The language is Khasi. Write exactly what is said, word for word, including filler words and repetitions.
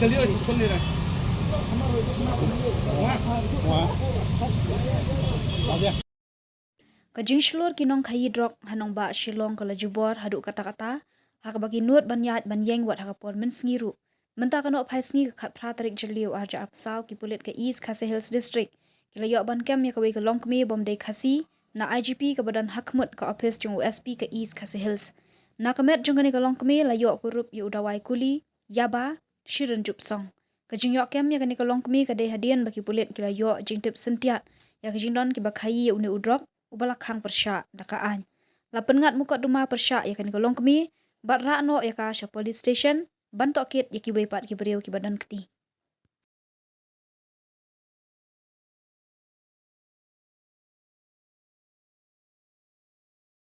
चलिए, खोल ले रहा है। वहाँ, वहाँ। आ गया। Ka jingshlur ki nongkhaïi drok ha nongbah Shillong ka la jubor haduh katta katta, ha kaba ki nud ban ïaid ban ïeng wat ha ka por mynsngi ruh. Mynta ka nohphai sngi ka khatphra tarik Jylliew arhajar arphew saw, ki pulit ka East Khasi Hills District ki la ïoh ban kem ïa kawei ka longkmie bym dei Khasi na I G P kaba don ha khmut ka ophis jong u S P ka East Khasi Hills. Na ka met jong kane ka longkmie la ïoh kurup ïa u dawai kuli, yaba, shi rynjup song. Ka jingïoh kem ïa kane ka longkmie ka dei hadien ba ki pulit ki la ïoh jingtip syntiat ïa ka jingdon kiba khaïi ïa une u drok uba la khang pyrshah da ka aiñ. La pynngat mukotduma pyrshah ïa kane ka longkmie bad rah noh ïa ka sha police station ban tohkit ïa kiwei pat ki briew kiba don kti.